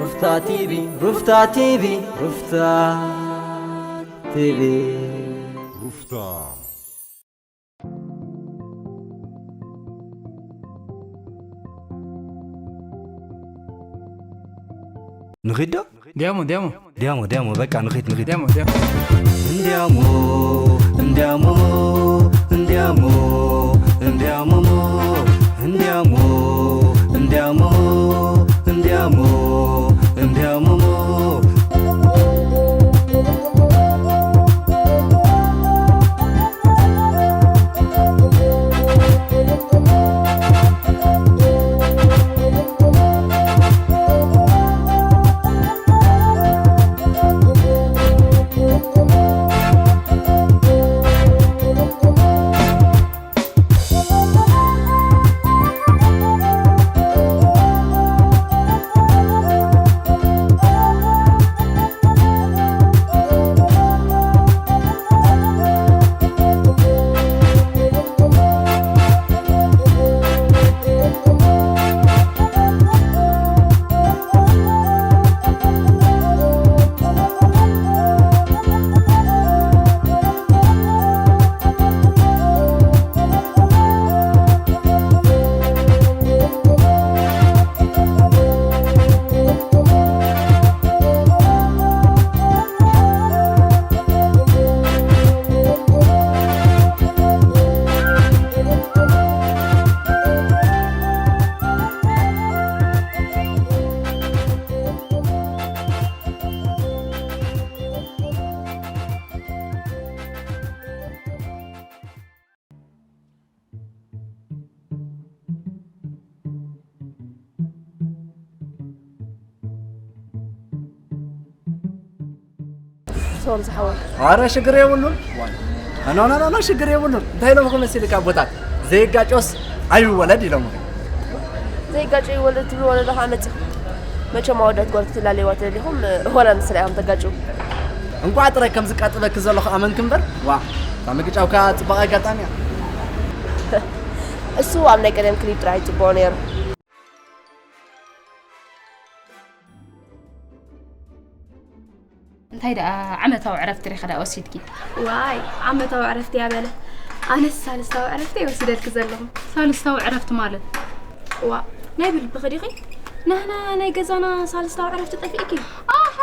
ሩፍታ ቲቪ፣ ሩፍታ ቲቪ፣ ሩፍታ ቲቪ። ሩፍታ። ንኺድ ዶ? ዲያሞ፣ ዲያሞ። ዲያሞ፣ ዲያሞ፣ በቃ ንኺድ፣ ንኺድ። ዲያሞ፣ ዲያሞ። እንዲያሞ፣ እንዲያሞ፣ እንዲያሞ፣ እንዲያሞ፣ እንዲያሞ፣ እንዲያሞ፣ እንዲያሞ፣ እንዲያሞ። ሶሪ ዝሓወይ። ኧረ ሽግር የብሉን። ኖ፣ ኖ፣ ኖ፣ ኖ፣ ሽግር የብሉን። እንታይ ኢሎም መሲልካ ኣቦታት? ዘይጋጮስ ኣይወለድ ኢሎም። ዘይጋጮ ይወለድ ትብሉ ወለዶ ከዓ መፂኹም። መቸም ኣወዳት ጓል ክትላለይዋ ተደሊኹም፣ ዋላ ንስና ኢኹም ተጋጭው። እንቋዕ ጥራይ ከም ዝቃጥበኪ ዘለኹ ኣመንኪ እምበር፣ ዋ፣ እታ ምግጫውካ ጽቡቕ ኣጋጣሚ እያ። እሱ ኣብ ናይ ቀደም ክሊፕ ጥራይ ጽቡቕ ነይሩ። እንታይ ደኣ ዓመታዊ ዕረፍቲ ርኢኺ ደኣ ወሲድኪ? ዋይ፣ ዓመታዊ ዕረፍቲ እያ በለ። ኣነስ ሳልስታዊ ዕረፍቲ እየ ወሲደልኪ ዘለኹ። ሳልስታዊ ዕረፍቲ ማለት? ዋ፣ ናይ ብልብኺ ዲኺ? ናህና ናይ ገዛና ሳልስታዊ ዕረፍቲ ጠፊእኪ? ኣሃ፣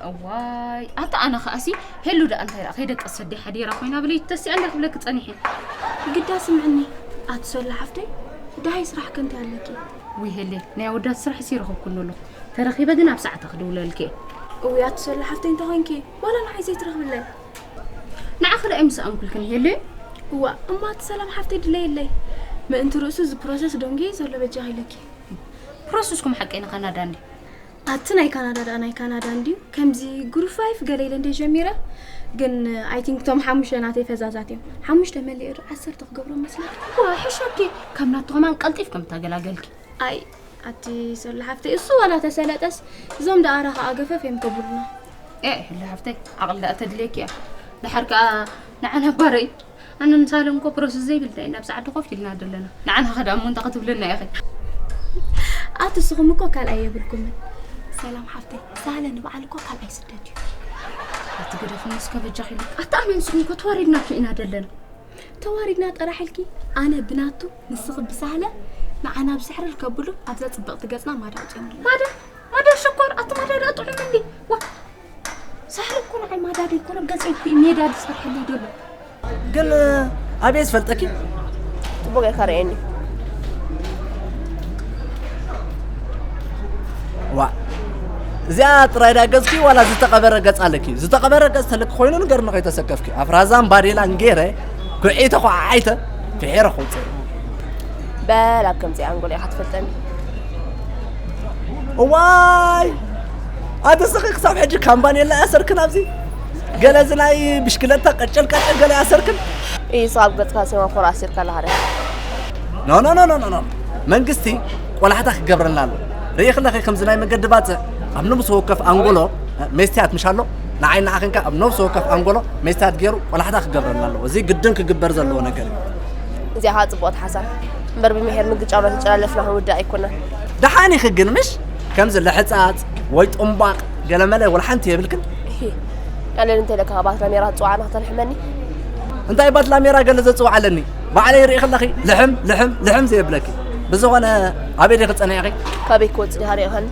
እዋይ፣ ኣታ ኣነ ኸኣሲ ሄሉ ደኣ እንታይ ደኣ ከይደቀሰት ድያ ሓዲራ ኮይና ብለይቲ ተሲኣ እንዳ ክብለኪ ጸኒሐ። ግዳ ስምዕኒ፣ ኣቲ ሶላ ሓፍተይ፣ ደሃይ ስራሕ ከ እንታይ ኣለኪ? ውይ ሄለ፣ ናይ ኣወዳት ስራሕ ሲ ረኸብኩ ኣለኹ። ተረኺበ ግን ኣብ ሰዓታ ክድውለልኪ እየ። እውይ ኣቲ ሶላ ሓፍተይ እንተ ኾይንኪ፣ ዋላ ንዓይ ዘይትረኽብለይ? ንዓኺ ደኣ ኣይምሰኣንኩልክን ሄሉ። እዋ፣ እማ ኣቲ ሰላም ሓፍተይ ድለየለይ። ምእንቲ ርእሱ እዚ ፕሮሰስ ደንጉየ ዘሎ በጃኺ ኢለኪ። ፕሮሰስኩም ሓቀይ ንካናዳ እንድዩ? ኣቲ ናይ ካናዳ ደኣ ናይ ካናዳ እንድዩ። ከምዚ ግሩፕ ፋይፍ ገለ ኢለ እንደ ጀሚረ፣ ግን ኣይ ቲንክ እቶም ሓሙሽተ ናተይ ፈዛዛት እዮም። ሓሙሽተ መሊኡ ዶ ዓሰርተ ክገብሮም መስለኪ? ዋ፣ ሕሸኪ፣ ካብ ናትኹም ኣንቀልጢፍኩም ተገላገልኪ። ኣይ፣ ኣቲ ሶላ ሓፍተይ፣ እሱ ዋላ ተሰለጠስ፣ እዞም ደኣ ራኻ ኣገፈፍ እዮም ከብሉና። ኤ፣ ሄሉ ሓፍተይ፣ ዓቕሊ ደኣ ተድልየኪ እያ። ደሓር ከኣ ንዓና ባረይ። ኣነ ምሳሌ እንኮ ፕሮሰስ ዘይብልና ኢና ኣብ ጻዕዲ ኮፍ ኢልና ዘለና። ንዓና ኸ ደኣ እሞ እንታይ ክትብልና ኢኺ? ኣቲ ንስኹም እኮ ካልኣይ የብልኩምን። ሰላም ሓፍተይ፣ ሳለ ንበዓል እኮ ካልኣይ ስደት እዩ። ኣቲ ግደፍኒ እስከ በጃኺ ኢሉ። ኣቲ ኣነ ንስኹም እኮ ተዋሪድናኩም ኢና ዘለና። ተዋሪድና ጥራሕ ኢልኪ፣ ኣነ ብናቱ፣ ንስኺ ብሳህለ፣ ንዓና ብስሕርር ከብሉ ኣብዛ ጽብቕቲ ገጽና ማዳ ኣውጺኦምልና። ማዳ? ማዳ ሽኮር፣ ኣቲ ማዳ ደኣ ጥዑም እንዲ። ዋ፣ ሳህለ እኮ ንዓይ ማዳ ደይኮነ፣ ገጸይ እኮ እዩ ሜዳ ዝሰርሐለይ ዘሎ። ግን ኣበይ ዝፈልጠኪ? ጽቡቕ ጌርካ ርኣየኒ። ዋ፣ እዚኣ ጥራይ ድያ ገጽኪ ዋላ ዝተቐበረ ገጽ ኣለኪ? ዝተቐበረ ገጽ ተለኪ ኮይኑ ንገርኒ ከይተሰከፍኪ። ኣፍራዛን ባዴላን ገይረ፣ ጉዒ ተኳዓዓይተ፣ ፍሒረ ከውጽእ። በል ኣብ ከምዚኣ ኣንጎሎ ኢኻ ትፈልጠኒ። እዋይ! ኣቲ እስኺ ክሳብ ሕጂ ካምባኔላ ያሰርክን ኣብዚ? ገለ እዚ ናይ ብሽክለታ ቀጨል ቀጨል ገለ ያሰርክን? ኢሱ ኣብ ገጽካ ሴማፎር ኣሲርካ ኣለኻ ዶ? ኖ፣ ኖ፣ ኖ፣ ኖ፣ ኖ፣ ኖ። መንግስቲ ቆላሕታ ክገብረልና ኣሎ። ርኢኺ ኣለኺ ከምዚ ናይ መገዲ ባጽዕ ኣብ ነብሲ ወከፍ ኣንጎሎ ሜስትያት ምሽ ኣሎ? ንዓይ ንዓኽን ከኣ ኣብ ነብሲ ወከፍ ኣንጎሎ ሜስትያት ገይሩ ቆላሕታ ክገብረልና ኣለዎ። እዚ ግድን ክግበር ዘለዎ ነገር እዩ። እዚኣ ኸኣ ጽቡቕቲ ሓሳብ። እምበር ብምሒር ምግጫው እናተጨላለፍና ክንውዳእ ኣይኮነን። ደሓን ኢኺ ግን ምሽ? ከምዚ ልሕጻጽ፣ ወይ ጥምባቕ ገለመለ ወላ ሓንቲ የብልክን። እሂ፣ ቀለል እንተ ኢለ ካብ ባትራ ሜራ ትጽዋዕና ክተልሕመኒ? እንታይ ባትላ ሜራ ገለ ዘጽውዓለኒ? ባዕለይ ርኢ ከለኺ ልሕም፣ ልሕም፣ ልሕም ዘየብለኪ። ብዝኾነ ኣበይ ዲኺ ጸኒሕኺ? ካበይ ክወጽእ ዲኻ ርኢኻኒ?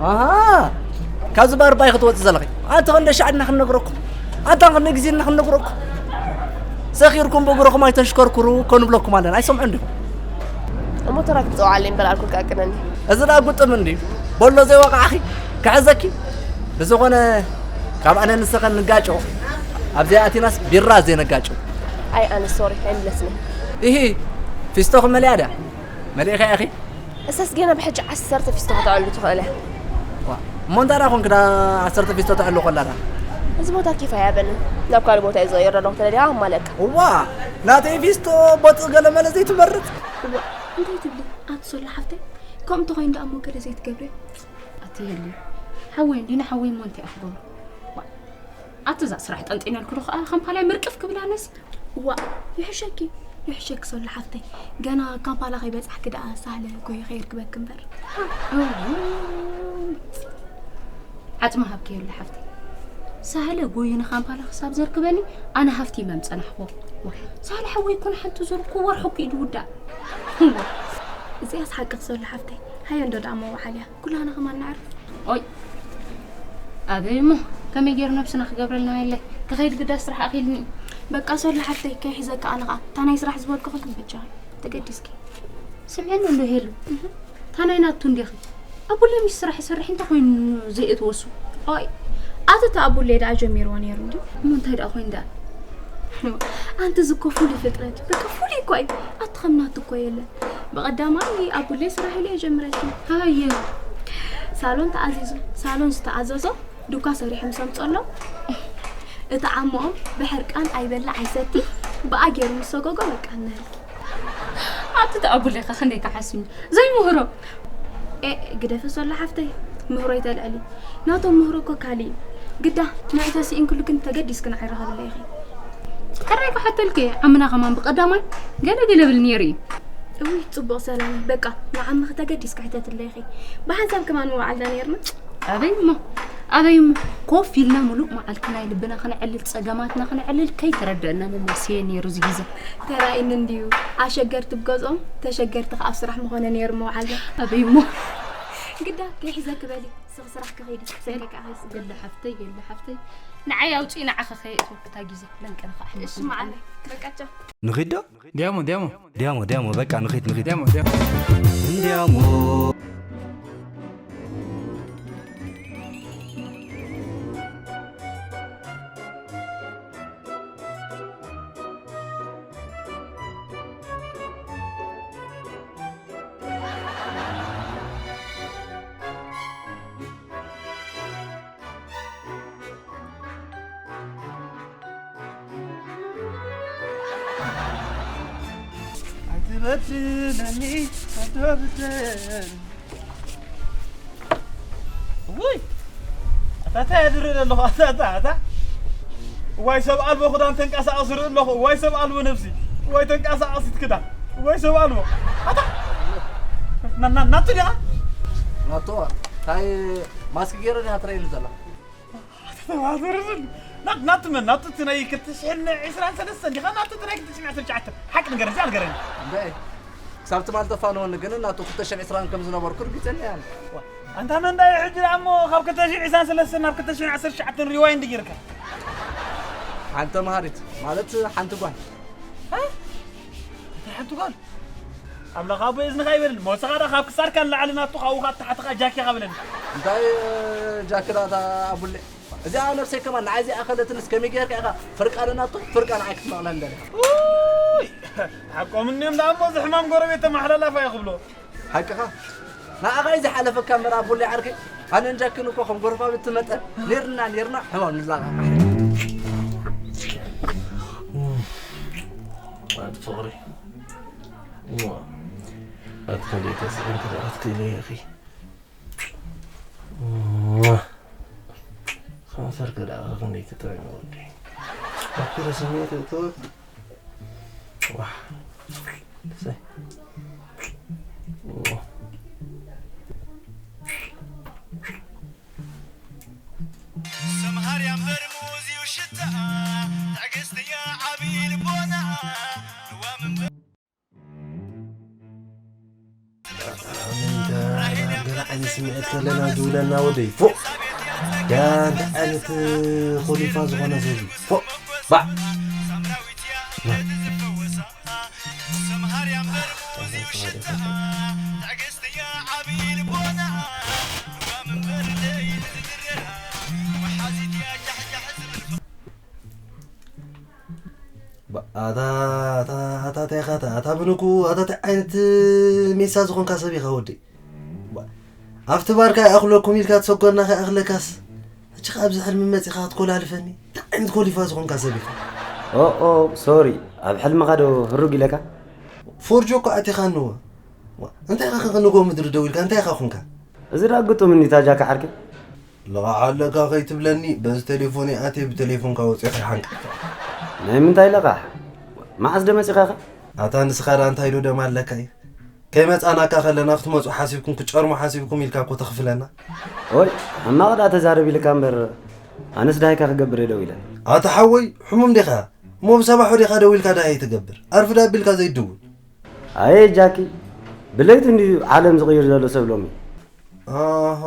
ኣሃ፣ ካብዚ ባር ባይ ክትወጽእ ዘለኺ? ኣቲ ክንደ ሻዕ ድና ክንነግረኩም? ኣታ ክንደ ግዜ ድና ክንነግረኩም? ሰኺርኩም ብእግርኹም ኣይተሽከርክሩ እኮ ንብለኩም ኣለና። ኣይሰምዑን ድዩ? እሞ ተራ ክትጸውዓለይ እምበር ኣልኮል ክኣቅነኒ። እዚ ደኣ ጉጥም እንድዩ። በሎ ዘይወቃዕኺ ክሕዘኪ። ብዝኾነ ካብ ኣነ ንስኸን ንጋጮ። ኣብዚኣ ኣቲናስ ቢራ ዘይነጋጮ። ኣይ ኣነ ሶሪ ኣይምለስን። ኢሂ፣ ፊስቶኺ መሊኣ ድያ? መሊእኻ ኢኺ? እሳስ ገና ብሕጂ ዓሰርተ ፊስቶ ከተዕሉ ትኽእል እያ። ዋ፣ እሞ እንታይ ደኣ ኮንክ ደኣ ዓሰርተ ፊስቶ ተዕሉ ከላ ደኣ? እዚ ቦታ ኬፍ ኣየበንን። ናብ ካልእ ቦታ እዩ ዝቕይር ዘለኹ ተደሊኻ ከማልኣካ። እዋ፣ ናተይ ፊስቶ ቦጥ ገለ መለ ዘይትመርጽ? እዋ፣ እንታይ ትብሊ? ኣቲ ሶሎ ሓፍተይ፣ ከምኡ እንተኾይኑ ደኣ እሞ ገለ ዘይትገብሪ? ኣቲ የሊ፣ ሓወይ እንዲ ንሓወይ እሞ እንታይ እያ ክገብሮ? ዋ፣ ኣቲ እዛ ስራሕ ጠንጢነልኩ ዶ ከኣ ካምፓላይ ምርቅፍ ክብላ ነሲ? እዋ፣ ይሕሸኪ፣ ይሕሸኪ ሶሎ ሓፍተይ። ገና ካምፓላ ከይበጻሕኪ ደኣ ሳህለ ጎይ ከየርክበኪ እምበር። እው፣ ዓጽሚ ሃብኪ የለ ሓፍተይ። ሳህለ ጎይ ንካምፓላ ክሳብ ዘርክበኒ ኣነ ሃፍቲ እየ ምጸናሕኩ። ዋ፣ ሳህለ ሓወይ እኮ ንሓንቲ ዙር እኮ ወርሑ እኮ እዩ ዝውዳእ። እዋ፣ እዚኣስ ሓቅኺ ሶሎ ሓፍተይ። ሃየ እንዶ ደኣ እሞ በዓል እያ። ኩላህና ከማን ነዕርፍ። ኦይ፣ ኣበይ እሞ፣ ከመይ ገይሩ ነብስና ክገብረልና የለ? ክኸይድ ግዳ ስራሕ ኣኺልኒ። በቃ ሶሎ ሓፍተይ፣ ከይሕዘካ ኣነ ኸኣ። እታ ናይ ስራሕ ዝበልኩኺ ግን በጃኺ፣ ተገዲስኪ። ስምዕኒ እንዶ ሄሉ። እታ ናይ ናቱ እንዲኺ። ኣቡለ ምስ ስራሕ ይሰርሕ እንታይ ኮይኑ ዘየእትወሱ? ኦይ፣ ኣቲ እታ ኣቡለ ደኣ ጀሚርዎ ነይሩ እንድዩ። እሞ እንታይ ደኣ ኮይኑ ደኣ? ኣንቲ እዚ እኮ ፍሉይ ፍጥረት፣ በቃ ፍሉይ እኮ እዩ። ኣቲ ከም ናቱ እኮ የለን። ብቐዳማይ ኣቡለይ ስራሕ ኢለ እየ ጀምረልኪ። ሃየ። ሳሎን ተኣዚዙ፣ ሳሎን ዝተኣዘዞ ዱካ ሰሪሑ ምስ ኣምፀሎም፣ እቲ ዓሞኦም ብሕርቃን ኣይበልዕ ኣይሰቲ፣ ብኣ ገይሩ ምስ ሰጎጎ በቃ እነሀልኪ። ኣቲ እቲ ኣቡለይ ከ ክንደይ ክሓስብኒ? ዘይምህሮ። ኤ፣ ግደፊ ሶሎ ሓፍተይ፣ ምህሮ ይተልዕሊ። ናቶም ምህሮ እኮ ካልእ እዩ። ግዳ ንዕተ ስኢንክሉ ግን ተገዲስኪ ንዓይ ራኸብለይ ኢኺ። ሕራይ ክሓተልኪ እየ፣ ዓምና ከማን ብቐዳማይ ገለ ገለ ብል ነይሩ እዩ። እውይ፣ ጽቡቕ ሰላም፣ በቃ ንዓምኺ ተገዲስኪ ሕተትለይ ኢኺ። ብሓንሳብ ከማን ምውዓልና ነይርና። ኣበይ እሞ፣ ኣበይ እሞ፣ ኮፍ ኢልና ምሉእ መዓልቲ ናይ ልብና ክነዕልል፣ ጸገማትና ክነዕልል ከይተረደአና መመስየ ነይሩ እዚ ግዜ። ተራእይኒ እንድዩ፣ ኣሸገርቲ ብገዝኦም፣ ተሸገርቲ ከኣ ኣብ ስራሕ ምኾነ ነይሩ ምውዓልና። ኣበይ እሞ። ግዳ ከይሕዘኪ በሊ። ስኽ ስራሕ ክኸይድ እዩ። ሰልካ ኸይስ ገለ ሓፍተይ፣ ገለ ሓፍተይ። ንዓይ ኣውፅኢ ንዓኸ ከየእትወክታ ግዜ ለንቀነ ኸዓ እሺ፣ መዓለ። በቃ ቻው። ንኺድ ዶ? ዲያሞ፣ ዲያሞ። ዲያሞ፣ ዲያሞ፣ በቃ ንኺድ፣ ንኺድ። ዲያሞ፣ ዲያሞ። እንዲያሞ። ኣይትበድለኒ ኣዶ ብደል። ውይ! ኣታ እንታይ እየ ዝርኢ ዘለኹ? ኣታ፣ ኣታ፣ ኣታ! እዋይ ሰብ ኣልቦ ክዳን ተንቀሳቐስ ዝርኢ ኣለኹ። እዋይ ሰብ ኣልቦ ነብሲ። እዋይ ተንቀሳቐሲት ክዳን። እዋይ ሰብ ኣልቦ። ኣታ! ና-፣ ና-፣ ናቱ ዲኻ? ናቱ፣ እንታይ ማስክ ገይረ ዲኻ ትረኣየኒ ዘላ? ናት-፣ ናቱ መን? ናቱ እቲ ናይ ክልተ ሽሕን ዕስራን ሰለስተን ዲኻ? ናቱ እቲ ናይ ክልተ ሽሕን ዓሰርተ ትሽዓተን? ሓቂ ንገረኒ፣ እዚኣ ንገረኒ። እንደ ክሳብ ትማል ተፋነወኒ፣ ግን ናቱ ክልተ ሽሕን ዕስራን ከም ዝነበርኩ ርግጸኛ እየ። ዋ፣ ኣንታ መን ዳዩ ሕጂ ደኣ እሞ ካብ ክልተ ሽሕን ዕስራን ሰለስተን ናብ ክልተ ሽሕን ዓሰርተ ትሽዓተን ሪዋይንድ ጌርካ? ሓንቲ መሃሪት፣ ማለት ሓንቲ ጓል። እ? እንታይ ሓንቲ ጓል? ኣምላኽ ኣቦይ እዝንኻ ይበልን። ሞስኻ ደኣ ካብ ክሳድካ ንላዕሊ ናቱ፣ ካብኡ ካብ ታሕቲ ከኣ ጃኪ ኢኻ በለኒ። እንታይ ጃኪ ደኣ እታ ኣቡሌ? እዚኣ ነብሰይ ከማን ንዓይ እዚኣ ከለትንስ ከመይ ጌርካ ኢኻ ፍርቃ ንናቱ ፍርቃ ንዓይ ክትመቕለኒ ደሊኻ? ውይ! ሓቆም እኒኦም ደኣ እሞ እዚ ሕማም ጎረቤት ተመሓላላፋ እዩ ክብሎ። ሓቅኻ? ንዓኻ እዩ ዝሓለፈካ እምበር ኣቡሌ ዓርከይ። ኣነን ጃክን እኮ ከም ጎረባብቲ መጠን ኔርና ኔርና ሕማም ንላቓሕ። ኣቲ ፍቕሪ። እዋ፣ ኣቲ ክንደይ ተስዒምኪ ደኣ ክትክእሊ ኢኺ። እዋ፣ ካንሰርኪ ደኣ ክንደይ ክጥዕሚ ወደይ። ኣቲ ስሜት እቶት። ዋ፣ እሰይ። እዋ። ስምዒት ከለና ዝውለና ወደይ ፎእ። ያ እንታይ ዓይነት ኮሊፋ ዝኾነ ሰብ እዩ? ፎእ። ባዕ። ኣታ ኣታ ኣታ እንታይ ኢኻ ኣታ ኣታ ብንኩ ኣታ እንታይ ዓይነት ሜሳ ዝኾንካ ሰብ ኢኻ ወዲ። ኣብቲ ባርካ ይኣኽለኩም ኢልካ ትሰጎርና ከይኣኽለካስ፣ ሕጂ ከ ኣብዚ ሕልሚ መጺኻ ክትኮላልፈኒ? እንታይ ዓይነት ኮሊፋ ዝኾንካ ሰብ ኢኻ? ኦ ኦ፣ ሶሪ፣ ኣብ ሕልምኻ ዶ ህሩግ ኢለካ? ፎርጆ እኮ ኣቲኻኒ እወ። ዋ፣ እንታይ ኢኻ ከ ንጎ ምድሪ ደው ኢልካ? እንታይ ኢኻ ኹንካ? እዚ ደኣ ግጡም እኒ ታጃካ ዓርከይ። ልቓሕ ኣለካ ከይትብለኒ፣ በዚ ቴሌፎን ይኣትየ ብቴሌፎንካ ወፂኦ ከይሓንቀካ። ናይ ምንታይ ልቓሕ? መዓስ ዶ መፂኻኸ? ኣታ ንስኻ ደኣ እንታይ ዶ ደም ኣለካ እዩ? ከይመጻናካ ከለና ክትመጹ ሓሲብኩም ክጨርሙ ሓሲብኩም ኢልካ እኮ ተኽፍለና። ኦይ፣ ሕማቕ ደኣ ተዛረብ ኢልካ እምበር፣ ኣነስ ዳሃይካ ክገብር እየ ደው ኢለ። ኣታ ሓወይ፣ ሕሙም ዲኻ? እሞ ብሰባሑ ዲኻ ደው ኢልካ ዳሃይ ትገብር? ኣርፍዳ ኣቢልካ ዘይድውል። ኣየ ጃኪ፣ ብለይቲ እንድዩ ዓለም ዝቕይር ዘሎ ሰብ ሎሚ። ኣሃ።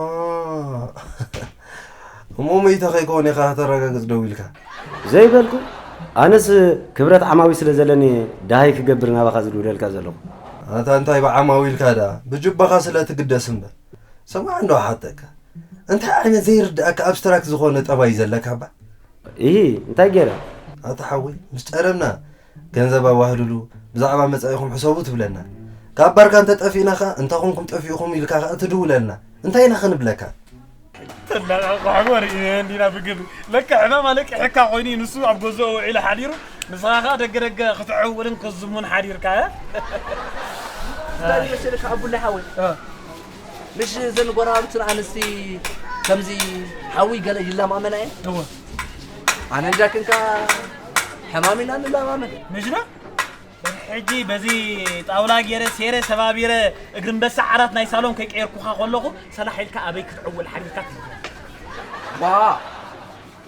እሞ መይተ ከይከውን ኢኻ ከተረጋግጽ ደው ኢልካ? ዘይበልኩ፣ ኣነስ ክብረት ዓማዊ ስለ ዘለኒ ዳሃይ ክገብር ናባኻ ዝድውለልካ ዘለኹ። ኣታ እንታይ ብዓማዊ ኢልካ ደኣ? ብጅባኻ ስለ ትግደስ እምበር። ስማዕ እንዶ ሓተካ። እንታይ ዓይነት ዘይርድኣካ ኣብስትራክት ዝኾነ ጠባይ እዩ ዘለካ እባ? ኢሂ፣ እንታይ ገይረ? ኣታ ሓወይ፣ ምስ ጨረምና ገንዘብ ኣዋህልሉ፣ ብዛዕባ መጻኢኹም ሕሰቡ ትብለና። ካብ ባርካ እንተ ጠፊእና ኸኣ፣ እንታይ ኾንኩም ጠፊእኹም ኢልካ ኸኣ ትድውለልና። እንታይ ኢና ኽንብለካ? ተላቓቑ ሕጎ ርኢና እንዲና ብግብሪ። ለካ ዕማም ኣለቅሕካ ኮይኑ እዩ፣ ንሱ ኣብ ገዝኡ ውዒሉ ሓዲሩ፣ ንስኻ ኸኣ ደገ ደገ ክትዕውልን ክትዝሙን ሓዲርካ፣ እ? እንታይ መሰለካ ኣቡለ ሓወይ? እ። ምሽ እዘን ጎረባብትን ኣንስቲ ከምዚ ሓዊ ገለ ይለማመና እየን? እወ። ኣነን ጃክን ከኣ ሕማም ኢና ንለማመን። ምሽ ዶ? ሕጂ በዚ ጣውላ ገይረ ሴረ ሰባቢረ እግሪ ኣንበሳ ዓራት ናይ ሳሎን ከይቀየርኩኻ ከለኹ ሰላሕ ኢልካ ኣበይ ክትዕውል ሓዲርካ ትዝክር? ዋ!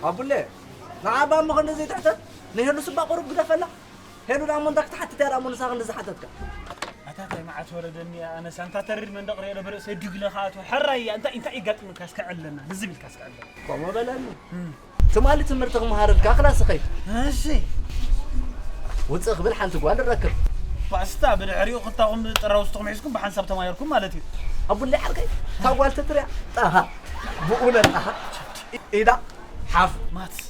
ኣቡለ፣ ንዓባ እሞ ክንዲ ዘይትሕተት፣ ንሄሉስ እባ ቁሩብ ግደፈላ። ሄሉ ደኣ እሞ እንታይ ክትሓትት እያ ደኣ እሞ ንሳ ክንዲ ዝሓተትካ? ኣታ እንታይ መዓት ወረደኒ ኣነስ፣ ኣንታ ተሪር መንደቕ ርእየ ዶ ብርእሰይ ዱግ ኢለ ክኣትዎ? ሕራይ እያ፣ እንታይ፣ እንታይ ይጋጥመካ እስከ ዕለና፣ ልዝብ ኢልካ እስከ ዕለና። ከምኡ በለኒ። እም። ትማሊ ትምህርቲ ክመሃረልካ ክላስ እኸይድ። እሺ። ውፅእ ክብል ሓንቲ ጓል እረክብ። ባስታ ብድሕሪኡ ክልታኹም ጥራውዝትኹም ሒዝኩም ብሓንሳብ ተማየርኩም ማለት እዩ። ኣቡለይ ዓርከይ፣ እታ ጓል ተትሪያ፣ ጣሃ። ብእውነት ጣሃ። ኢዳ ሓፍ። ማትስ።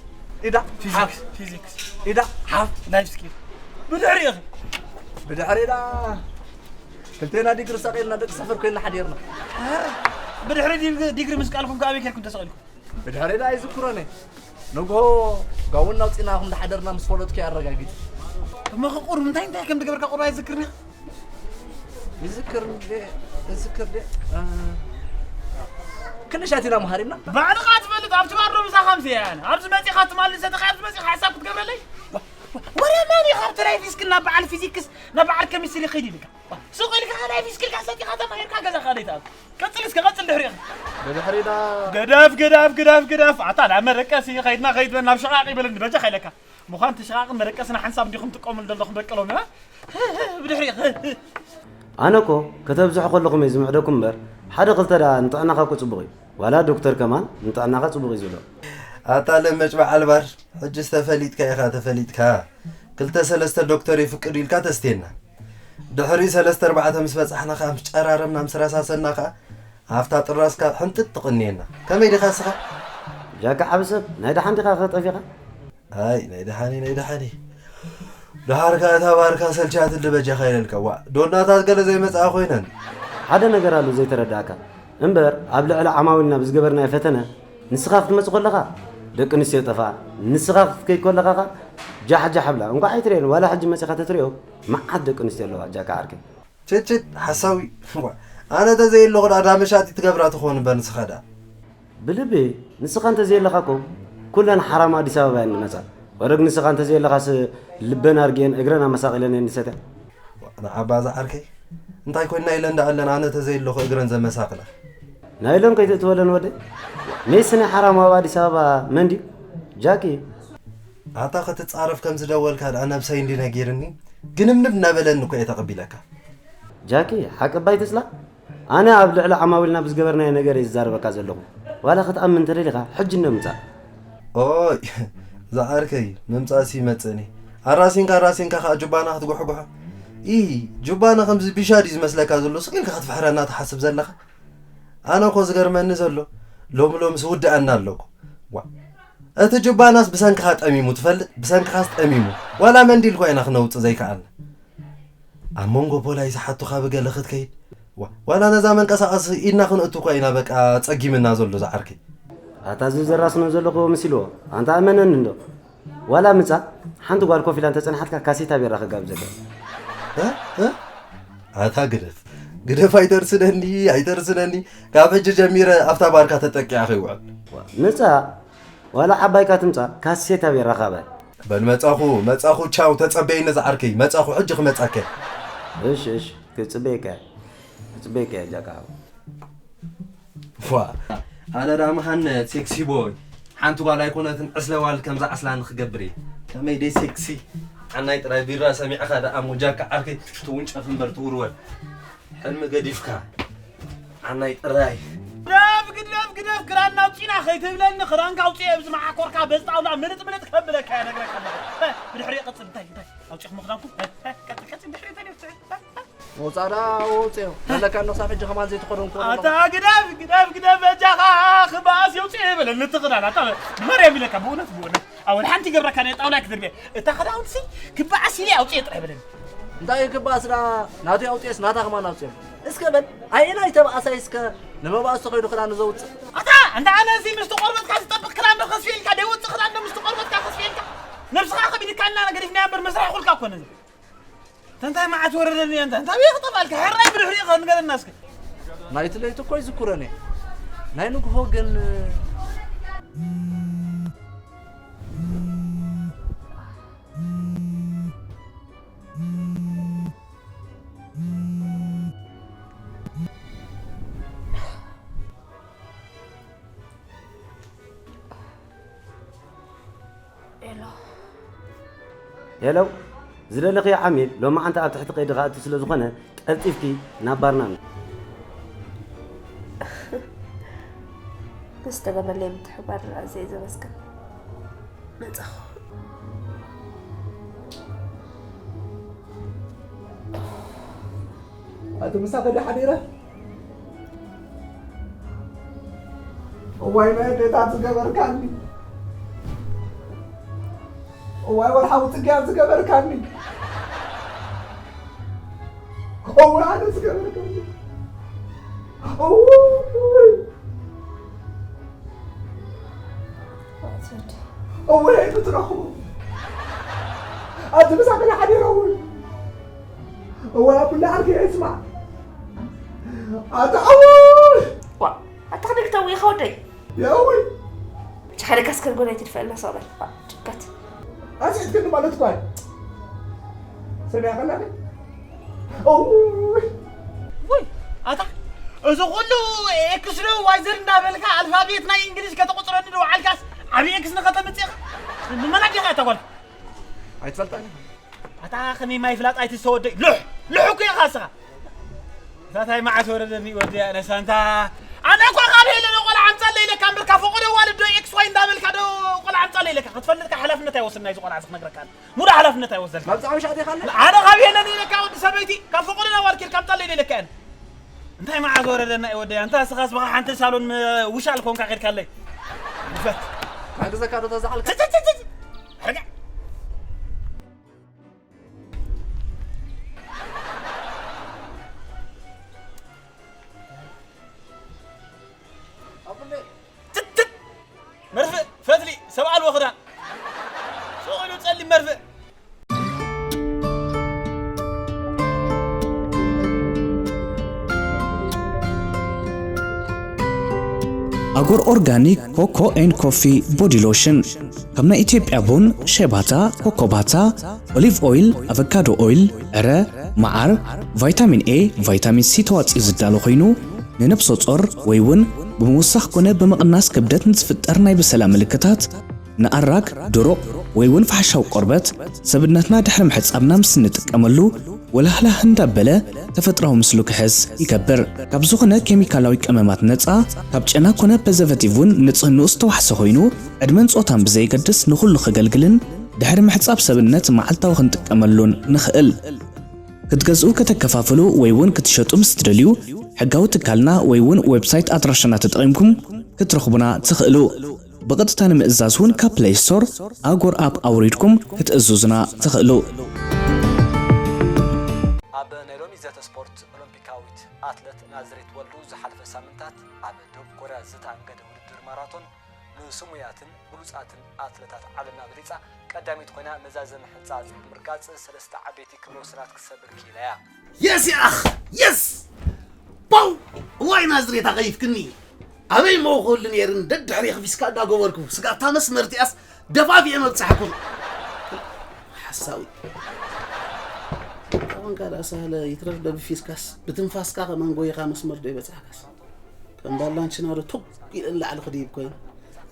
ኢዳ ሓፍ። ፊዚክስ። ፊዚክስ። ኢዳ ሓፍ። ላይፍ ስኪል። ብድሕሪኡ ኸ? ብድሕሪ ኢዳ ክልቴና ዲግሪ ሰቒልና ደቂ ሰፈር ኮይንና ሓዲርና። ብድሕሪ ዲግ-፣ ዲግሪ ምስ ቃልኩም ከ ኣበይ ኬድኩም ተሰቒልኩም? ብድሕሪ ኢዳ ኣይዝክሮን እየ። ንግሆ ጋውን ኣውፂእና ከም ዝሓደርና ምስ ፈለጥኩ ኣረጋጊፀ። እሞ ኸ ቁሩብ እንታይ እንታይ ከም ዝገበርካ ቁሩብ ኣይዝክርን ኢኻ? ይዝክር እንዴ? ይዝክር እንዴ? እ፣ ክንሻት ኢና መሃሪምና። ባዕልኻ ትፈልጥ፣ ኣብቲ ባር ዶ ምሳኻ ምሴ እያ ኣነ። ኣብዚ መጺኻ ትማሊ ሰተኻ፣ ኣብዚ መጺኻ ሓሳብ ክትገብረለይ? ወ-፣ ወ-፣ ወረ መን እዩ ካብቲ ናይ ፊስክል ናብ በዓል ፊዚክስ፣ ናብ በዓል ኬሚስትሪ ኸይድ ኢልካ? ዋ፣ ሱቕ ኢልካ ኸኣ ናይ ፊስክልካ ሰቲኻ ተማሂርካ ገዛኻ ደይትኣቱ። ቀጽል እስከ፣ ቀጽል ድሕሪኡ። ብድሕሪና። ገዳፍ፣ ገዳፍ፣ ገዳፍ፣ ገዳፍ። ኣታ ናብ መደቀሲ ኸይድና ኸይድ በል፣ ናብ ሽቓቕ ይበለኒ በጃኻ ኢለካ። ምዃን እቲ ሽቓቕን መደቀስን ሓንሳብ እንዲኹም ትጥቀሙሉ ዘለኹም ደቂ ሎሚ፣ እ? ብድሕሪኡ። ኣነ እኮ ከተብዝሑ ከለኹም እየ ዝምዕደኩም እምበር፣ ሓደ ክልተ ደኣ ንጥዕናኻ እኮ ጽቡቕ እዩ። ዋላ ዶክተር ከማን ንጥዕናኻ ጽቡቕ እዩ ዝብሎ። ኣታ ለመጭ በዓል ባር፣ ሕጅስ ተፈሊጥካ ኢኻ፣ ተፈሊጥካ። ክልተ ሰለስተ ዶክተር ይፍቅዱ ኢልካ ተስትየና። ድሕሪ ሰለስተ ኣርባዕተ ምስ በጻሕና ኸኣ፣ ምስ ጨራረምና፣ ምስ ረሳሰና ኸኣ፣ ኣብታ ጥራስካ ሕንጥጥ ትቕንየና። ከመይ ዲኻ እስኻ? ጃካ ዓቢ ሰብ፣ ናይ ደሓን ዲኻ ከ ጠፊኻ? ኣይ፣ ናይ ደሓኒ፣ ናይ ደሓኒ። ደሓር ከኣ እታ ባርካ ሰልችያት እንዲ በጃኻ ኢለልካ። ዋእ፣ ዶናታት ገለ ዘይመጽኣ ኮይነን። ሓደ ነገር ኣሎ ዘይተረዳእካ። እምበር፣ ኣብ ልዕሊ ዓማዊልና ብዝገበርናዮ ፈተነ፣ ንስኻ ክትመጽእ ከለኻ፣ ደቂ ኣንስትዮ ጠፍኣ። ንስኻ ክትከይድ ከለኻ ኸኣ፣ ጃሕ ጃሕ ብላ። እንቋዕ ኣይትርእየን፣ ዋላ ሕጂ መጺኻ ተትርእዮ፣ መዓት ደቂ ኣንስትዮ ኣለዋ፣ ጃካ ዓርከይ። ችት ችት፣ ሓሳዊ። ዋእ፣ ኣነ ተዘየለኹ ደኣ ዳ መሻጢ ትገብራ ትኾን እምበር ንስኻ ደኣ። ብልቢ፣ ንስኻ እንተዘየለኻ እኮ ኩለን ሓራም ኣዲስ ኣበባ እየን ዝመጻ። ወረግ ንስኻ እንተዘየለኻስ ልበን ኣርጊኤን እግረን ኣመሳቒለን እየን ዝሰትያ። ንዓባ እዛ ዓርከይ፣ እንታይ ኮይንና ኢለን ደኣ ኣለን ኣነ ተዘየለኹ እግረን ዘመሳቕላ። ናይለን ከይትእትወለን ወደይ። ሜሲ ናይ ሓራም ኣብ ኣዲስ ኣበባ መን ድዩ? ጃኪ። ኣታ ክትጻረፍ ከም ዝደወልካ ደኣ ነብሰይ እንዲ ነጊርኒ፣ ግንብንብ እናበለኒ እኮ እየ ተቐቢለካ። ጃኪ፣ ሓቂ እባ ኣይትጽላእ። ኣነ ኣብ ልዕሊ ዓማዊልና ብዝገበርናዮ ነገር እየ ዝዛረበካ ዘለኹ። ዋላ ክትኣምን እንተደሊኻ፣ ሕጂ እንዶ ምጻእ። ኦይ፣ ዝዓርከይ፣ ምምጻእሲ ይመጽእኒ። ኣራሲንካ፣ ኣራሲንካ ከኣ ጁባና ክትጉሕጉሖ። ኢ፣ ጁባና ከምዚ ቢሻ ድዩ ዝመስለካ ዘሎ? ስቕ ኢልካ ክትፍሕረና ትሓስብ ዘለኻ? ኣነ እኮ ዝገርመኒ ዘሎ፣ ሎሚ ሎምስ ውድኣና ኣለኩ። ዋ፣ እቲ ጁባናስ ብሰንክኻ ጠሚሙ ትፈልጥ? ብሰንክኻስ ጠሚሙ። ዋላ መንዲል እኳ ኢና ክነውጽእ ዘይከኣልና። ኣብ መንጎ ፖላይስ ሓቱኻ ብገለ ክትከይድ? ዋ፣ ዋላ ነዛ መንቀሳቐሲ ኢድና ክንእቱ እኳ ኢና በቃ ጸጊምና ዘሎ ዝዓርከይ። ኣታ እዚ ዘራስኖ ዘለኹ መሲልዎ። ኣንታ እመነኒ እንዶ። ዋላ ምጻ፣ ሓንቲ ጓል ኮፍ ኢላ እንተጸንሓትካ ካሴታ ቢራ ክጋብዘካ። እ? እ? ኣታ ግደፍ። ግደፍ ኣይተርስነኒ፣ ኣይተርስነኒ። ካብ ሕጂ ጀሚረ ኣብታ ባርካ ተጠቂዐ ከይውዕል። ምጻ፣ ዋላ ዓባይካ ትምጻ፣ ካሴታ ቢራ ካበ። በል መጻኹ፣ መጻኹ፣ ቻው፣ ተጸበየኒ ዝዓርከይ። መጻኹ፣ ሕጂ ክመጻከ። እሺ፣ እሺ፣ ክጽበየካ፣ ክጽበየካ እያ ጃካ። ዋ፣ ኣነ ዳ መሃነት ሴክሲ ቦይ። ሓንቲ ጓል ኣይኮነትን ዕስለ ዋል ከምዛ ዓስላ ንክገብር እየ። ከመይ ደይ ሴክሲ። ዓናይ ጥራይ ቢራ ሰሚዕኻ ደኣ ሞጃካ ዓርከይ ትውንጨፍ እምበር ትውርወር። ሕልሚ ገዲፍካ። ዓናይ ጥራይ። ግደፍ፣ ግደፍ፣ ግደፍ፣ ክዳን ኣውጺና ከይትብለኒ፣ ክዳንካ ኣውጺኤ ኣብዚ መዓኮርካ በዚ ጣውላ ምልጥ ምልጥ ከብለካ እየ ነግረካ ኣለኹ። እ፣ ብድሕሪኡ ቀጽል፣ እንታይ፣ እንታይ? ኣውጺኹም ክዳንኩም? እ፣ እ፣ ቀጽል፣ ቀጽል፣ ብድሕሪኡ ተደፍተ። እ፣ እ። ወጻዳ ወጽዮ። መለካ ክሳብ ሕጂ ከማን ዘይተኸደንኩ ኣለኹ። ኣታ ግደፍ፣ ግደፍ፣ ግደፍ፣ በጃኻ ክበኣስ የውጽእ ይበለኒ እቲ ክዳን። ኣታ ብመርያም ኢለካ፣ ብእውነት፣ ብእውነት። ኣወል ሓንቲ ገብረካ ናይ ጣውላ ክትድርብየ። እታ ክዳውንትሲ ክበኣስ ኢለ ኣውጽየ ጥራይ በለኒ። እንታይ ክበኣስ ደኣ? ናቱ ኣውጽየስ ናታ ከማን ኣውጽዮ። እስከ በል፣ ኣየናይ ተባኣሳይ እስከ ንመባእሱ ከይዱ ክዳን ዘውጽእ? ኣታ፣ እንተ ኣነ እዚ ምስቲ ቆርበትካ ዝጠብቕ ክዳን ዶ ከስፍየልካ? ደይወጽእ ክዳን ዶ ምስቲ ቆርበትካ ከስፍየልካ? ነብስኻ ከቢድካልና ገዲፍናዮ እምበር መስርሒ ኩልካ እኮ ነዚ። እንታይ መዓት ወረደኒ ኣንታ? እንታይ ብየ ክጠፍኣልካ? ሕራይ ብድሕሪኡ ከ ንገረና እስከ። ናይቲ ለይቲ እኮ ይዝክሮን እየ። ናይ ንግሆ ግን ሄሎ። ሄሎ፣ ዝደለኽዮ ዓሚል ሎማዓንቲ ኣብ ትሕቲ ቀይዲ ክኣቱ ስለ ዝኾነ፣ ቀልጢፍኪ ናብ ባርና ምጺ። ንዝተገብረለይ ምትሕብባር ኣዝየ ዘመስግን። መጻኹ። ኣቲ ምሳኺ ዶ ሓዲረ? እዋይ ናይ ኣዴታት ዝገበርካኒ፣ እዋይ ወርሓዊ ጽግያት ዝገበርካኒ፣ እዋይ ኣነ ዝገበርካኒ፣ እውይ። እወ፣ ኣይትትረኽቦ። ኣቲ ምሳኺ ሓዲረ እውን። እወ፣ ኣቡላ ዓርከይ ኣይስማዕ። ኣቲ ኣውይ! ዋ፣ ኣታ ክደግተው ኢኻ ወደይ? የእውይ! ቻለ ካስከር ጎዳይ ትድፈአልና ሰቕበል። ዋ፣ ጭቀት። ኣስዒትክኒ ማለት እኳ እዩ። ሰሚዕካ ኣለኺ? እውይ! ውይ፣ ኣታ እዚ ኩሉ ኤክስ ዶ ዋይ ዘድ እንዳበልካ ኣልፋቤት ናይ እንግሊዝ ከተቑጽረኒ ዶ ወዓልካስ ዓቢ ኤክስ ንኸተምጽእ ኢኻ? ንመን ኣዴኻ እታ ጓል? ኣይትፈልጣን ኢኻ። ኣታ ከመይ ማይ ፍላጥ ኣይትስተወደይ። ልሕ! ልሕ እኮ ኢኻ እስኻ። እታ ታይ መዓት ወረደኒ ወዲ ኣነሳ እንታ። ኣነ እኮ ካብ ሄለን ቆልዓ ኣምጻለይ ኢለካ እምበር ካብ ፈቐዶ ዋልድ ዶ ኤክስ ዋይ እንዳበልካ ዶ ቆልዓ ኣምጻለይ ኢለካ። ክትፈልጥካ ሓላፍነት ኣይወስድን ናይዚ ቆልዓ እዚ ክነግረካ ኣነ። ሙሉእ ሓላፍነት ኣይወሰድካን። መብጽዓ ውሻ ዲኻ ኣለ? ኣነ ካብ ሄለን ኢለካ ወዲ ሰበይቲ፣ ካብ ፈቐዶ ናብ ዋልኪል ካብ ጸለይ ኢለካ እየን። እንታይ መዓት ወረደና እዩ ወደይ? ኣንታ እስኻስ ብኻ ሓንቲ ሳሎን ም-፣ ውሻል ኮንካ ኸድካለይ። ንፈት። ካን ግዘካ ዶ ተዛዕልካ? ት-፣ ት-፣ ት-፣ ት-፣ ሕርጋ። ኣቡለይ። ትትት! መርፍእ ፈትሊ ሰብ ኣልቦ ክዳን። ስቕ ኢሉ ጸሊም መርፍእ። ኣጎር ኦርጋኒክ ኮኮ ኤንድ ኮፊ ቦዲ ሎሽን፣ ካብ ናይ ኢትዮጵያ ቡን፣ ሸባታ፣ ኮኮባታ፣ ኦሊቭ ኦይል፣ ኣቨካዶ ኦይል፣ ዕረ፣ መዓር፣ ቫይታሚን ኤ፣ ቫይታሚን ሲ ተዋጺኡ ዝዳሎ ኮይኑ፣ ንነብሰ ጾር ወይ እውን ብምውሳኽ ኮነ ብምቕናስ ክብደት ንዝፍጠር ናይ ብሰላ ምልክታት፣ ንኣራግ፣ ድሩቕ ወይ እውን ፋሕሻዊ ቆርበት፣ ሰብነትና ድሕሪ ምሕጻብና ምስ እንጥቀመሉ፣ ወላህላህ እንዳበለ ተፈጥራዊ ምስሉ ክሕዝ ይገብር። ካብ ዝኾነ ኬሚካላዊ ቀመማት ነጻ፣ ካብ ጨና ኮነ ፕሪዘርቫቲቭ እውን ንጽህንኡ ዝተዋሕሰ ኮይኑ፣ ዕድመን ጾታን ብዘየገድስ ንኹሉ ከገልግልን ድሕሪ ምሕጻብ ሰብነት መዓልታዊ ክንጥቀመሉን ንኽእል። ክትገዝኡ፣ ከተከፋፍሉ ወይ እውን ክትሸጡ ምስ ትደልዩ፣ ሕጋዊ ትካልና ወይ እውን ዌብሳይት ኣድራሻና ተጠቒምኩም ክትረኽቡና ትኽእሉ። ብቐጥታ ንምእዛዝ እውን ካብ ፕለይ ስቶር ኣጎር ኣፕ ኣውሪድኩም ክትእዝዙና ትኽእሉ። ኣብ ናይ ሎሚ ዘተ ስፖርት፣ ኦሎምፒካዊት ኣትለት ናዝሬት ወልዱ ዝሓለፈ ሳምንታት ኣብ ደቡብ ኮርያ ዝተኣንገደ ውድድር ማራቶን ንስሙያትን ብሉጻትን ኣትለታት ዓለምና በሊጻ ቀዳሚት ኮይና መዛዘሚ ሕንጻ ብምርጋጽ ሰለስተ ዓበይቲ ክብረ ወሰናት ክትሰብር ክኢላ እያ። የስ ያኽ የስ ፓው ዋይ ናዝሬት ኣኸይፍክኒ ኣበይ መውክሉ ነይርን ደድሕሪ ክፊስካ እንዳገበርኩ ስጋብታ መስመር እቲኣስ ደፋፊ እየ መብጻሕኩም ሓሳዊ ከማን ካልኣ ሳህለ ይትረፍ ደብፊስካስ ብትንፋስካ ከማን ጎይኻ መስመር ዶ ይበጻሕካስ ከም ባላንችና ዶ ቱግ ኢለን ላዕሊ ክድይብ ኮይኑ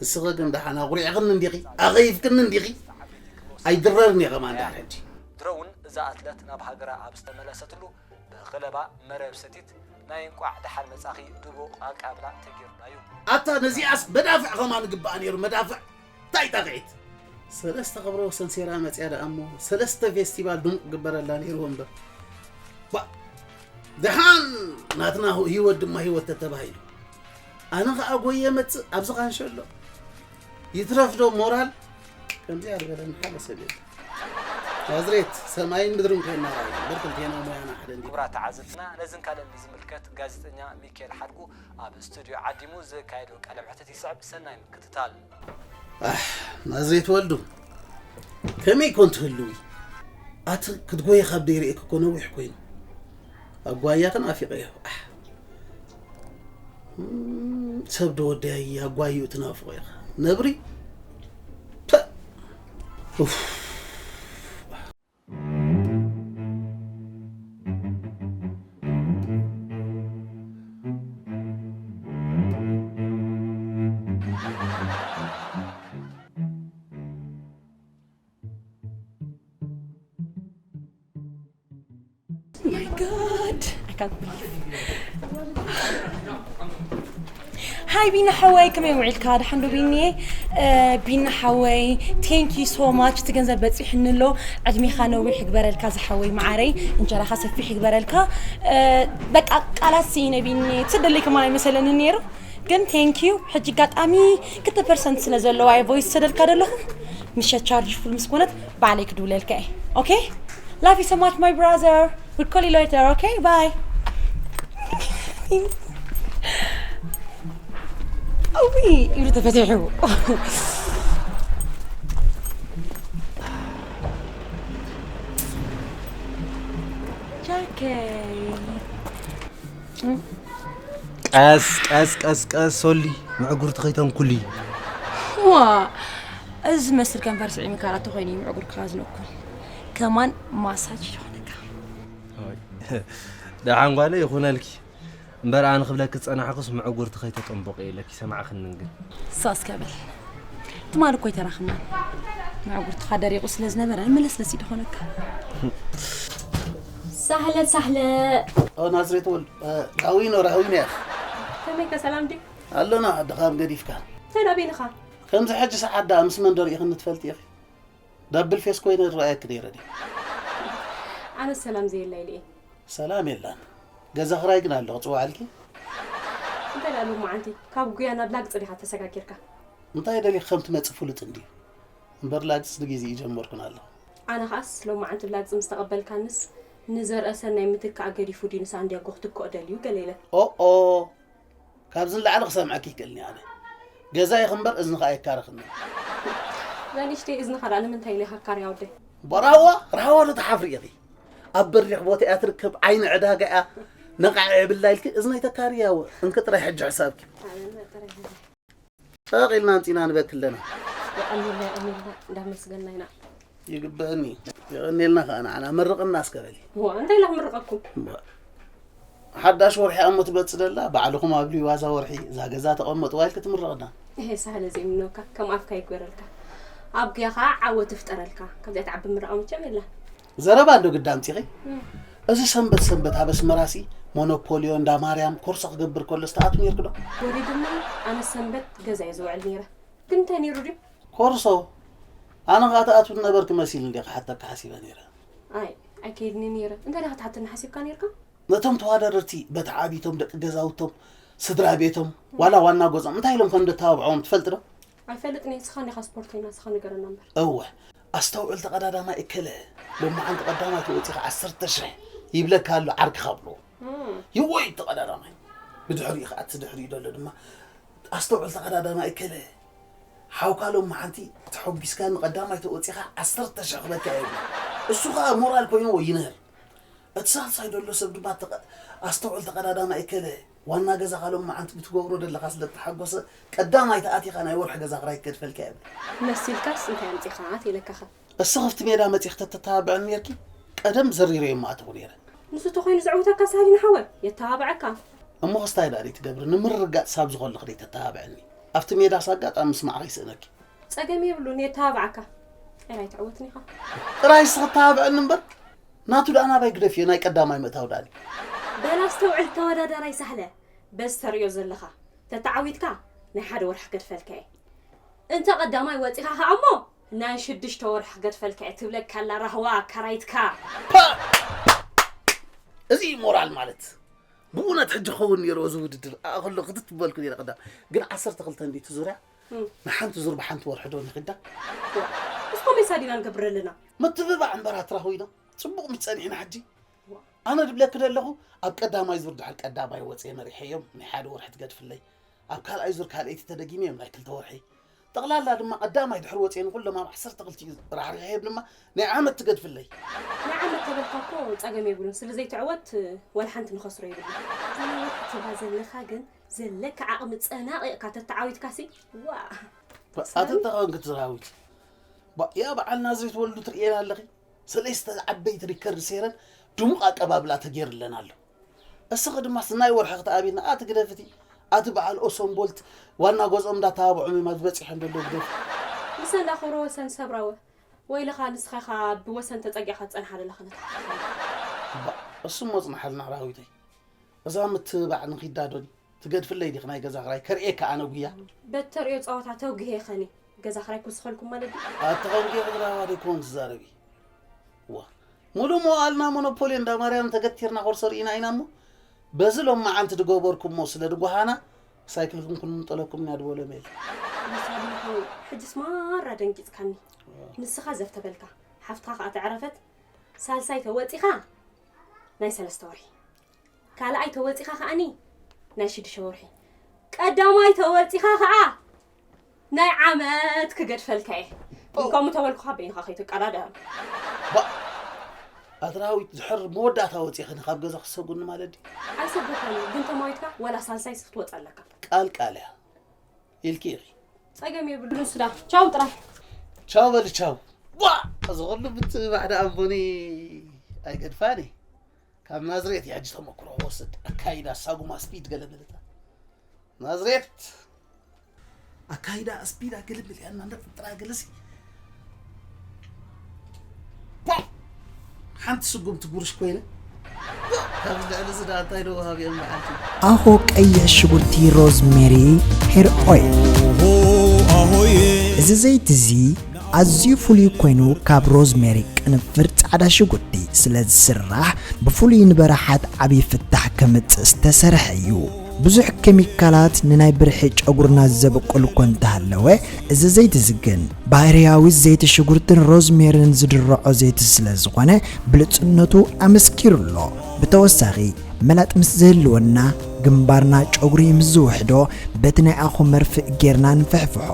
እስኸ ግን ደሓን ኣጉሪዕኽኒ እንዲኺ ኣኸይፍክኒ እንዲኺ ኣይድረርን እየ ከማን ዳር ሕጂ ድሮ እውን እዛ ኣትለት ናብ ሃገራ ኣብ ዝተመለሰትሉ ብኸለባ መረብ ሰቲት ናይ እንቋዕ ደሓን መጻኺ ድቡቕ ኣቀባብላ ተገይሩላ እዩ። ኣታ ነዚኣስ መዳፍዕ ኸማን ግባኣ ነይሩ መዳፍዕ እንታይ ጠፍዒት ሰለስተ ክብረ ወሰን ሴራ መፅያ ደኣ እሞ ሰለስተ ፌስቲቫል ድሙቕ ግበረላ ነይርዎ እምበር ባ ደሓን ናትና ህይወት ድማ ህይወት ተተባሂሉ ኣነ ኸዓ ጎየ መፅእ ኣብዚ ኻንሸሎ ይትረፍ ዶ ሞራል ከምዚኣ ዝበለኒ ሓደ ሰብ የለ ናዝሬት ሰማይን ምድርን ኮይና ራእዩ እምበር ክልቴና ሞያና ሓደ እንዲ ክቡራት ተዓዘብትና ነዝን ካልእን ንዝምልከት ጋዜጠኛ ሚካኤል ሓድጉ ኣብ ስቱድዮ ዓዲሙ ዘካየዶ ቃለ መሕትት ይስዕብ ሰናይ ምክትታል ኣሕ ናዝሬት ወልዱ ከመይ ኮን ትህልዊ ኣቲ ክትጎየ ካብ ደይርእየክ እኮ ነዊሕ ኮይኑ ኣጓያኽን ኣፊቐዮ ኣሕ ሰብ ዶ ወደይ ኣጓይኡ ትናፍቖ ኢኻ ነብሪ ፐ ኡፍ ሃይ ቢና ሓወይ ከመይ ውዒልካ ድሓን ዶ ቢኒ ቢና ሓወይ thank you so much እቲ ገንዘብ በፂሕኒ ኣሎ ዕድሜኻ ነዊሕ ይግበረልካ ዝሓወይ መዓረይ እንጀራኻ ሰፊሕ ይግበረልካ በቃ ቃላት ስኢነ ቢኒ ትስደለይ ከማን ኣይመሰለኒ ነይሩ ግን thank you ሕጂ ኣጋጣሚ ክልተ percent ስለ ዘለዋ እየ voice ዝሰደልካ ዘለኹ ምሸት charge full ምስ ኮነት ባዕለይ ክድውለልካ እየ okay love you so much my brother we'll call you later okay bye እዊ ኢሉ ተፈቲሑ ጃከይ ቀስ ቀስ ቀስ ቀስ ሶሊ ምዕጉርቲ ከይተንኩሊ ዋ እዚ ዝመስል ከንፈር ስዒምካ ራቶ ኮይኑ እዩ ምዕጉርካ ዝነኩል ከማን ማሳጅ ይኾነካ ደሓን ጓለ ይኹነልኪ እምበር ኣነ ክብለኪ ዝጸናሕኩስ ምዕጉርቲ ከይተጠንቦቂ ኢለኪ ሰማዕኽንን ግን ሳስ ከብል ትማል እኮ ኣይተራኽብናን ምዕጉርትኻ ደሪቑ ስለ ዝነበረ መለስለሲ ዶ ኾነካ ሳህለ ሳህለ ኦ ናዝሬት ወልድ ዳዊኖ ራዊኖ ያኽ ከመይ ከ ሰላም ድዩ ኣሎና ድኻም ገዲፍካ እንታይ ናበይ ኢኻ ከምዚ ሕጂ ሰዓት ደኣ ምስ መን ዶ ርኢኽኒ ትፈልጢ ኢኺ ዳብል ፌስ ኮይነ ዝረኣየኪ ነይረ ድዩ ኣነ ሰላም ዘየላ ኢለ እየ ሰላም የላን ገዛ ኽራይ ግን ኣሎ ክፅውዓልኪ እንታይ ደኣ ሎማዓንቲ ካብ ጉያ ናብ ላግፂ ዲኻ ተሰጋጊርካ እንታይ ደሊኺ ከም ትመፅእ ፍሉጥ እንድዩ እምበር ላግፅስ ንግዜኡ ጀመርኩን ኣለኹ ኣነ ኸኣስ ሎማዓንቲ ብላግፂ ምስ ተቐበልካንስ ንዘርአ ሰናይ ምትካእ ገዲፉ ድዩ ንሳንድያጎ ክትክኦ ደልዩ ገለ ኢለ ኦኦ ካብዚ ንላዕሊ ክሰምዐኪ ይክእልኒ ኣነ ገዛይ ክምበር እዝንኻ የካርኽኒ እዛ ንእሽተይ እዝንኻ ደኣ ንምንታይ ኢለ ከካርያ ወደይ ራህዋ ራህዋ ዶ ትሓፍሪ ኢኺ ኣብ በሪኽ ቦታ እያ ትርከብ ዓይኒ ዕዳጋ እያ ነቓዕ የብላ ኢልኪ እዝነይ ተካርያ እንኪ ጥራይ ሕጂ ሕሳብኪ ጠቕ ኢልና ኣምፂና ንበኪ ኣለና የቐንየልና የቐንየልና እንዳመስገና ኢና ይግበአኒ የቐንየልና ከዓ ንዓና መርቕና እስከ በሊ እዋ እንታይ ኢላ ክምርቐኩም ሓዳሽ ወርሒ እሞ ትመፅእ ዘላ ባዕልኹም ኣብልዩ ዋዛ ወርሒ እዛ ገዛ ተቐመጥዋ ኢልኪ ትምረቕና እሄ ሳህለ ዘይምነወካ ከም ኣፍካ ይግበረልካ ኣብ ጉያኻ ዓወት ይፍጠረልካ ከምዚኣ ትዓቢ ምረቓ መቸም የላን ዘረባ እንዶ ግዳ ኣምፂኺ እዚ ሰንበት ሰንበት ኣብ ኣስመራሲ ሞኖፖልዮ እንዳ ማርያም ኮርሶ ክገብር ከሎ ዝተኣቱ ነርክ ዶ? ወሪድኒ። ኣነ ሰንበት ገዛ እየ ዝውዕል ነይረ። ግን እንታይ ነይሩ ድዩ? ኮርሶ። ኣነ ኸኣ ትኣቱ ነበርክ መሲል እንዲ ክሓተካ ሓሲበ ነይረ። ኣይ ኣይከይድኒ ነይረ። እንታይ ዳ ክትሓተኒ ሓሲብካ ነይርካ? ነቶም ተዋዳደርቲ በቲ ዓቢቶም ደቂ ገዛውቶም፣ ስድራ ቤቶም፣ ዋላ ዋና ገዝኦም እንታይ ኢሎም ከም ደተባብዖም ትፈልጥ ዶ? ኣይፈልጥን እየ። ንስኻ እንዲኻ ስፖርተኛ፣ ንስኻ ንገረና እምበር። እወ፣ ኣስተውዕል ተቐዳዳማይ እከለ፣ ሎማዓንቲ ቀዳማይ ተወፂኻ ዓሰርተ ሽሕ ይብለካ ኣሎ ዓርክኻ ብሎ። እም። ይወይ ተቐዳዳማይ። ብድሕሪኡ ከዓ እቲ ድሕሪኡ ዘሎ ድማ ኣስተውዕል ተቐዳዳማይ እከለ፣ ሓውካ ሎማዓንቲ ተሐጒስካ ንቐዳማይ ተወፂኻ ዓሰርተ ሽሕ ክበካ እየ ይብሎ። እሱ ከዓ ሞራል ኮይንዎ ይንህር። እቲ ሳልሳይ ዘሎ ሰብ ድማ ተቐ-፣ ኣስተውዕል ተቐዳዳማይ እከለ፣ ዋና ገዛኻ ሎማዓንቲ ብትገብሮ ዘለኻ ስለ እተሓጎሰ ቀዳማይ ተኣቲኻ ናይ ወርሒ ገዛ ክራይ ክገድፈልካ እየ። መሲልካስ እንታይ ኣምጺኻ ኢለካኸ? እሱ ክፍቲ ሜዳ መጺኽ ተተተባብዐኒ ነርኪ ቀደም ዘሪረዮ ምኣተኹ ነይረ። ንሱ ተኾይኑ ዘዕውተካ ሳሊን ሓወ የተባብዐካ። እሞ ክስታይ ዳኣ ደይትገብሪ ንምርግጋጽ ሳብ ዝኾለኽ ደይተተባብዐኒ ኣብቲ ሜዳስ ኣጋጣሚ ምስማዕ ከይስእነኪ። ጸገም የብሉን የተባብዓካ። ጥራይ ትዕወትኒ ኢኻ። ጥራይ እስኺ ተባብዐኒ እምበር ናቱ ደኣ ናባይ ግደፍዮ ናይ ቀዳማይ ምእታው ደኣኒ። በል ኣስተውዕል ተወዳዳራይ ሳሕለ በዚ ተርእዮ ዘለኻ ተተዓዊትካ ናይ ሓደ ወርሒ ክገድፈልካ እየ። እንተ ቀዳማይ ወጺኻ ኸኣ እሞ ናይ ሽዱሽተ ወርሒ ክገድፈልካ እየ ትብለካ ኣላ ራህዋ ኣካራይትካ። ፓ! እዚ እዩ ሞራል ማለት። ብእውነት ሕጂ ክኸውን ነይርዎ እዚ ውድድር። ኣኣ ከሎ ክትት በልኩ ነይረ ቀዳም። ግን ዓሰርተ ክልተ እንዲ እቲ ዙርያ እም። ንሓንቲ ዙር ብሓንቲ ወርሒ ዶ ንኺዳ? እስኮ ሜሳ ዲና ንገብር ኣለና። ምትብባዕ እምበር ኣትራኹ ኢና። ጽቡቕ ምስ ጸኒሕና ሕጂ። ኣነ ድብለኪ ደለኹ ኣብ ቀዳማይ ዙር ድሕር ቀዳማይ ወጽየ መሪሐዮም ናይ ሓደ ወርሒ ትገድፍለይ። ኣብ ካልኣይ ዙር ካልኣይቲ ተደጊመዮም ናይ ክልተ ወርሒ። ጠቕላላ ድማ ቀዳማይ ድሕር ወጽየ ንኹሎም ኣብ ዓሰርተ ክልቲኡ ራሕሪሐዮም ድማ ናይ ዓመት ትገድፍለይ። ናይ ዓመት ተበልካ እኮ ጸገም የብሉን። ስለ ዘይትዕወት ወላ ሓንቲ ንኸስሮ የብሉን። እዛ ናይ ወርሒ ትብላ ዘለኻ ግን ዘለካ ዓቕሚ ጸናቒቕካ ተተዓዊትካሲ ዋ። ኣተ ተቐንክ ትራዊት። ባ-፣ ያ በዓል ናዝሬት ወልዱ ትርእየን ኣለኺ። ሰለስተ ዓበይቲ ሪከርድ ሴረን ድሙቕ ኣቀባብላ ተገይርለን ኣሎ። እስኺ ድማ ስናይ ወርሒ ክትኣብይና ኣቲ ግደፍቲ፣ ኣቲ በዓል ኦሶም ቦልት ዋና ገዝኦም እንዳተባብዖም እዮም ኣብዚ በጺሖም ዘለዉ ግደፍቲ። ንሰን ዳኹሮ ወሰን ሰብራወ። ወይልኻ ንስኻ ኢኻ ብወሰን ተጸጊዕካ ትጸንሓ ዘለኻ ነታ። እባ፣ እሱ እሞ ጽንሓልና ራዊተይ። እዛ ምትብባዕ ንኺዳዶኒ ትገድፍለይ ዲኺ ናይ ገዛ ክራይ ከርእየካ ኣነ ጉያ። በተርእዮ ጸወታ ተውግሄ ኸኒ ገዛ ክራይ ክውስኸልኩም ማለት ድዩ? ኣታ ኸንጌ ክድራባ ደይኮን ትዛረቢ። ዋ፣ ሙሉእ መዋእልና ሞኖፖሊ እንዳ ማርያም ተገቲርና ኮርሶ ርኢና ኢና እሞ፣ በዚ ሎማዓንቲ ድገበርኩሞ ስለ ድጓሃና፣ ሳይክልኩም ክንምጠለኩም ኢና ድበሎ ሜል። ምሳሌ ይኸውን። ሕጅስ ማራ ደንጊጽካኒ። ንስኻ ዘፍተበልካ፣ ሓፍትኻ ከኣ ተዕረፈት፣ ሳልሳይ ተወጺኻ ናይ ሰለስተ ወርሒ። ካልኣይ ተወጺኻ ከኣኒ ናይ ሽዱሽተ ወርሒ። ቀዳማይ ተወጺኻ ከኣ ናይ ዓመት ክገድፈልካ እየ። ኦ። ከምኡ ተበልኩኻ በይንኻ ከይትቀዳደም። ባ-፣ ኣትራዊት ድሕር መወዳእታ ወጺኽኒ ካብ ገዛ ክትሰጉኒ ማለት ድዩ? ኣይሰጎኻን፣ ግን ተማዊትካ ዋላ ሳልሳይ ክትወጽእ ኣለካ። ቃል ቃል እያ ኢልኪ ኢኺ። ጸገም የብሉን ስዳ። ቻው ጥራይ። ቻው በሊ ቻው። ዋ! እዚ ኹሉ ምትብባዕ ደኣ እምቦኒ ኣይገድፋኒ። ካብ ናዝሬት እየ ሕጂ ተመክሮ ክወስድ። ኣካይዳ ሳጉማ ስፒድ ገለ መለታ። ናዝሬት ኣካይዳ ስፒድ ኣገለምል እያ እና ጥራይ ገለሲ። ፓ! ሓንቲ ስጉምቲ ጉርሽ ኮይነ። ካብ ልዕሊ እዚ ደኣ እንታይ ዶ ወሃብ እዮም በዓልቲ? ኣኾ ቀይሕ ሽጉርቲ ሮዝሜሪ ሄር ኦይል። እዚ ዘይቲ እዚ ኣዝዩ ፍሉይ ኮይኑ ካብ ሮዝሜሪ ቅንፍር ጻዕዳ ሽጉርቲ ስለ ዝስራሕ ብፍሉይ ንበራሓት ዓብዪ ፍታሕ ከምጽእ ዝተሰርሐ እዩ። ብዙሕ ኬሚካላት ንናይ ብርሒ ጨጉርና ዘብቁል እኮ እንተሃለወ፣ እዚ ዘይቲ እዚ ግን ባህርያዊ ዘይቲ ሽጉርትን ሮዝሜርን ዝድርዖ ዘይቲ ስለ ዝኾነ ብልጽነቱ ኣመስኪሩ ኣሎ። ብተወሳኺ መላጥ ምስ ዝህልወና ግንባርና ጨጉሪ ምስ ዝውሕዶ በቲ ናይ ኣኹ መርፍእ ጌርና ንፍሕፍሖ።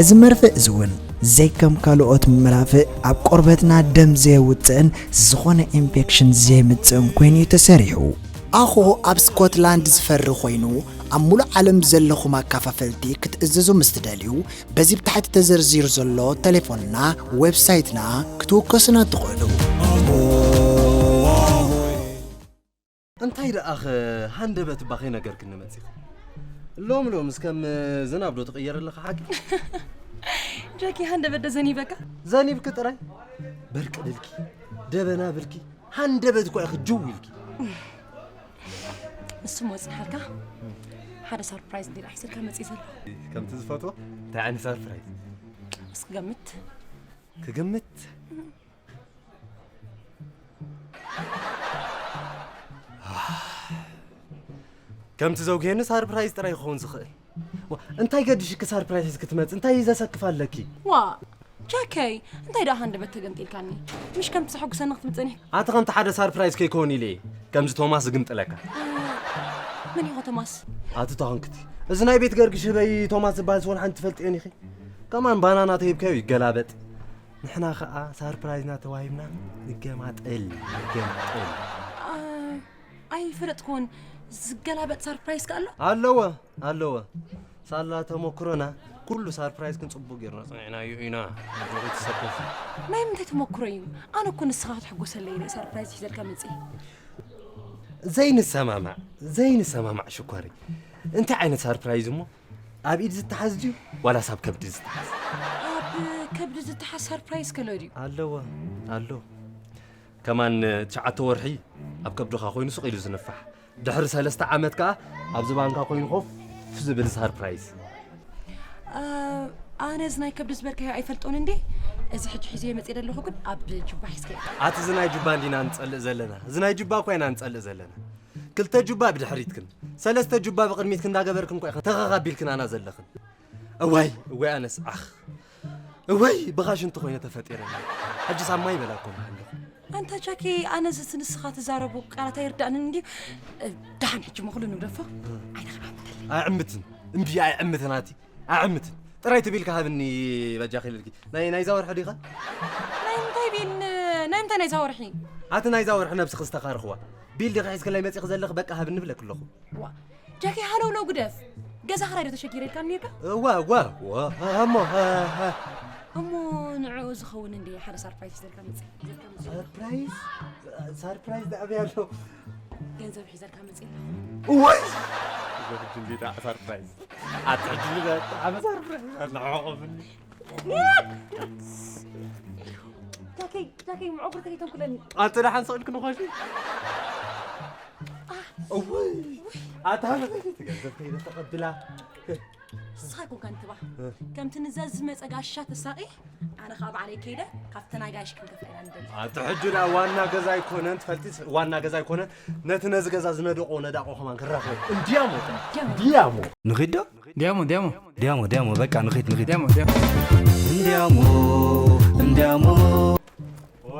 እዚ መርፍእ እዚ እውን ዘይከም ካልኦት መራፍእ ኣብ ቆርበትና ደም ዘየውጽእን ዝኾነ ኢንፌክሽን ዘየምጽእን ኮይኑ እዩ ተሰሪሑ። ኣኾ ኣብ ስኮትላንድ ዝፈሪ ኮይኑ ኣብ ሙሉእ ዓለም ዘለኹም ኣካፋፈልቲ ክትእዝዙ ምስ ትደልዩ በዚ ብታሕቲ ተዘርዚሩ ዘሎ ተሌፎንና ዌብሳይትና ክትውከሱና ትኽእሉ። እንታይ ደኣኸ ሃንደበት እባ ከይነገርክኒ መጺኺ? ሎም ሎምስ ከም ዝናብ ዶ ትቕየር ኣለኻ ሓቂ? ጃኪ ሃንደበት ዶ ዘኒበካ? ዘኒብኪ ጥራይ በርቂ ድልኪ ደበና ብልኪ ኣንደበት እኮ ኢኺ ጅው ኢልኪ። ንሱ መጽናሓልካ ሓደ ሰርፕራይዝ እንዲና ሒዘልካ መጽእ ዘሎ። ከምቲ ዝፈትዎ እንታይ ዓይነት ሰርፕራይዝ? እስኪ ገምት። ክግምት? ከምቲ ዘውግየኒ ሰርፕራይዝ ጥራይ ክኸውን ዝኽእል። ዋ፣ እንታይ ገድሽኪ ሰርፕራይዝ ክትመጽ? እንታይ ዘሰክፍ ኣለኪ? ዋ፣ ጃከይ፣ እንታይ ደኣ ሃንደበት ተገምጢልካኒ? ምሽ ከምቲ ዘሐጉሰኒ ክትምጽእኒ? ኣቲ ከምቲ ሓደ ሰርፕራይዝ ከይከውን ኢለ እየ ከምዚ ቶማስ ዝግምጥለካ። መን ኢኹ ቶማስ? ኣቲ ተኾንክቲ፣ እዚ ናይ ቤት ገርግሽ ህበይ ቶማስ ዝበሃል ዝኾን ሓንቲ ትፈልጥዮን ኢኺ? ከማን ባናና ተሂብካዮ ይገላበጥ። ንሕና ኸኣ ሰርፕራይዝና ተዋሂብና ንገማጠል፣ ንገማጠል። ኣ፣ ኣይፈለጥኩዎን። ዝገላበጥ ሰርፕራይዝ ከ ኣሎ? ኣለወ፣ ኣለወ። ሳላ ተመክሮና ኩሉ ሰርፕራይዝ ክንጽቡቕ ጌርና ጸኒዕናዮ ኢና። ኣጆኺ ትሰከፊ። ናይ ምንታይ ተመክሮ እዩ? ኣነ እኮ ንስኻ ክትሕጎሰለይ ኢለ ሰርፕራይዝ ሒዘልካ መጽእ። ዘይንሰማማዕ፣ ዘይንሰማማዕ ሽኮሪ። እንታይ ዓይነት ሰርፕራይዝ እሞ? ኣብ ኢድ ዝተሓዝ ድዩ ዋላስ ኣብ ከብዲ ዝተሓዝ? ኣብ ከብዲ ዝተሓዝ ሰርፕራይዝ ከሎ ድዩ? ኣለወ፣ ኣሎ። ከማን ትሽዓተ ወርሒ ኣብ ከብድኻ ኮይኑ ስቕ ኢሉ ዝንፋሕ። ድሕሪ ሰለስተ ዓመት ከኣ ኣብዚ ባንካ ኮይኑ ኮፍ ዝብል ሰርፕራይዝ። ኣ፣ ኣነ እዚ ናይ ከብዲ ዝበልካዮ ኣይፈልጦን እንዴ? እዚ ሕጂ ሒዘዮ መጽእ ዘለኹ ግን ኣብ ጁባ ሒዝካዮ። ኣቲ እዚ ናይ ጁባ እንዲና ንጸልእ ዘለና። እዚ ናይ ጁባ እኳ ኢና ንጸልእ ዘለና። ክልተ ጁባ ብድሕሪትክን፣ ሰለስተ ጁባ ብቕድሚትክን እንዳገበርክን እኳ ኢኽን ተኸኻቢልክን ኣና ዘለኽን። እዋይ፣ እዋይ ኣነስ ዓኽ። እወይ፣ ብኻሽንቲ ኮይነ ተፈጢረ። ሕጂ ሳማይ በላ እኮ መሓለኹ። ኣንታ ጃኪ፣ ኣነ እዚ ንስኻ ትዛረቦ ቃላት ኣይርዳእንን እንድዩ። ደሓን ሕጂ መኽሉ ንግደፎ። ዓይንኻ ዓምተለይ። ኣይዕምትን። እምቢ ኣይዕምትን ኣቲ። ኣይዕምትን። ጥራይ ትቢልካ ሃብኒ በጃኺ ኢልልኪ። ናይ፣ ናይዛ ወርሒ ዲኻ? ናይ ምንታይ ቢል፣ ናይ ምንታይ ናይዛ ወርሒ? ኣቲ ናይዛ ወርሒ ነብስኺ ዝተኻርኽዋ። ቢል ዲኺ ሒዝክለይ መጺኺ ዘለኺ በቃ ሃብኒ ብለኪ ኣለኹ። ዋ፣ ጃኪ ሃለውለው ግደፍ። ገዛ ክራይ ዶ ተሸጊረ ኢልካ ነይርካ? እዋ፣ እዋ፣ እዋ፣ እሞ፣ እ፣ እ። እሞ ንዕኡ ዝኸውን እንዲ ሓደ ሰርፕራይዝ ሒዘልካ መጽእ። ሰርፕራይዝ? ሰርፕራይዝ ደኣ ኣበይ ኣሎ? ገንዘብ ሒዘልካ መጽእ ኣለኹ። እዋይ! ገንዘብ እንዲ ደኣ ሰርፕራይዝ። ኣትዕድሊ በጣዕሚ ሰርፕራይዝ ኣለኹ። ጃኪ፣ ጃኪ፣ መዕቆርቲ ከይተንኩለኒ። ኣንተ ደሓን ስቕ ኢልክን ኾንሽ? እውይ! ኣታ ሃበለይ፣ እቲ ገንዘብ ከይደ ተቐብላ። ንስኻ ኣይኮንካን ትባ። እ። ከምቲ ንዛ ዝመጸ ጋሻ ተሳቒ፣ ኣነ ኸኣ ባዕለይ ከይደ፣ ካብተን ኣጋይሽ ክንከፍላ ኢና ንደሊ። ኣቲ ሕጂ ደኣ ዋና ገዛ ኣይኮነን፣ ትፈልጢ? ዋና ገዛ ኣይኮነን፣ ነቲ ነዚ ገዛ ዝነደቖ ነዳቖ ከማን ክራኸብ። እንዲያሞ። እንዲያሞ። እንዲያሞ። ንኺድ ዶ? ዲያሞ፣ ዲያሞ። ዲያሞ፣ ዲያሞ፣ በቃ ንኺድ፣ ንኺድ። ዲያሞ፣ ዲያሞ። እንዲያሞ፣ እንዲያሞ። ዋ፣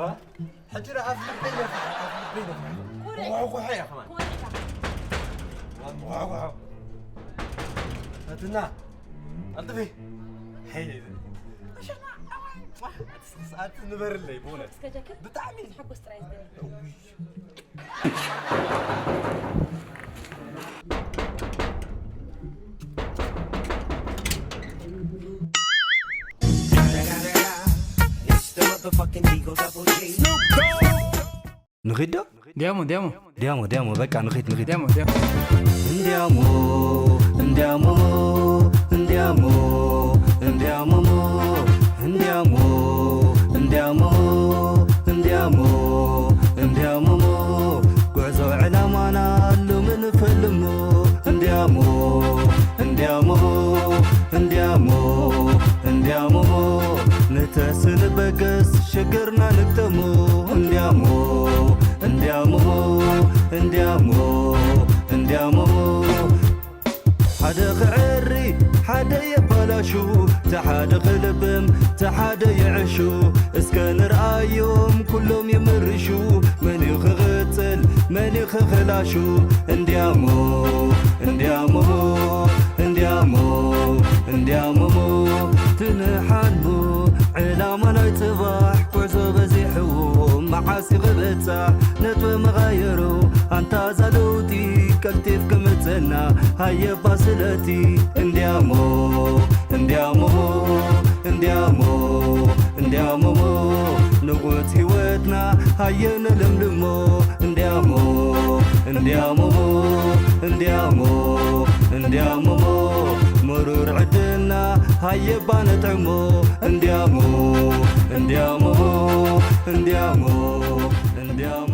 ሕጂ ደኣ ኣብ ልበይ ነፍሕ፣ ኣብ ልበይ ነፍሕ። ኩርዕ። ጓጓጓ እያ ከማን። ኩርዕ ኢኻ። ጓጓጓ። ኣትና፣ ኣንጥፊ። ሄይ። ኣሸና፣ ኣዋይ፣ ዋ፣ ኣቲ ንበርለይ፣ ብእውነት። እስከ ጃኪ፣ ብጣዕሚ። ሓጎስ ጥራይ ዝደሊ። እውይ። ንኺድ ዶ? ዲያሞ፣ ዲያሞ። ዲያሞ፣ ዲያሞ፣ በቃ ንኺድ፣ ንኺድ። ዲያሞ፣ ዲያሞ። እንዲያሞ፣ እንዲያሞ፣ እንዲያሞ፣ እንዲያሞ፣ እንዲያሞ፣ እንዲያሞ፣ እንዲያሞ፣ እንዲያሞ፣ ጉዕዞ ዕላማና ሎሚ ንፈልሞ። እንዲያሞ፣ እንዲያሞ፣ እንዲያሞ፣ እንዲያሞ፣ ንተስ ንበገስ ሽግርና ንግጠሞ። እንዲያሞ፣ እንዲያሞ፣ እንዲያሞ፣ እንዲያሞ፣ ሓደ ክዕሪ፣ ሓደ የባላሹ፣ ተሓደ ክልብም፣ ተሓደ ይዕሹ። እስከ ንርኣዮም ኩሎም ይምርሹ፣ መን እዩ ክቕጽል፣ መን እዩ ክኽላሹ? እንዲያሞ፣ እንዲያሞ፣ እንዲያሞ፣ እንዲያሞ፣ ትንሓልሞ ዕላማ ናይ ጽባሕ ጉዕዞ በዚሕዎ፣ መዓስ እዩ ክበጻሕ ነጥበ መቓየሮ? ኣንታ እዛ ለውጢ ቀልጢፍ ክምጸና ሃየባ ስለቲ። እንዲያሞ፣ እንዲያሞ፣ እንዲያሞ፣ እንዲያሞ፣ ንቑጽ ህይወትና ሃየ ነለምልሞ። እንዲያሞ፣ እንዲያሞ፣ እንዲያሞ፣ እንዲያሞ፣ መሩር ዕድልና ሃየባ ነጥዕሞ። እንዲያሞ፣ እንዲያሞ፣ እንዲያሞ፣ እንዲያሞ፣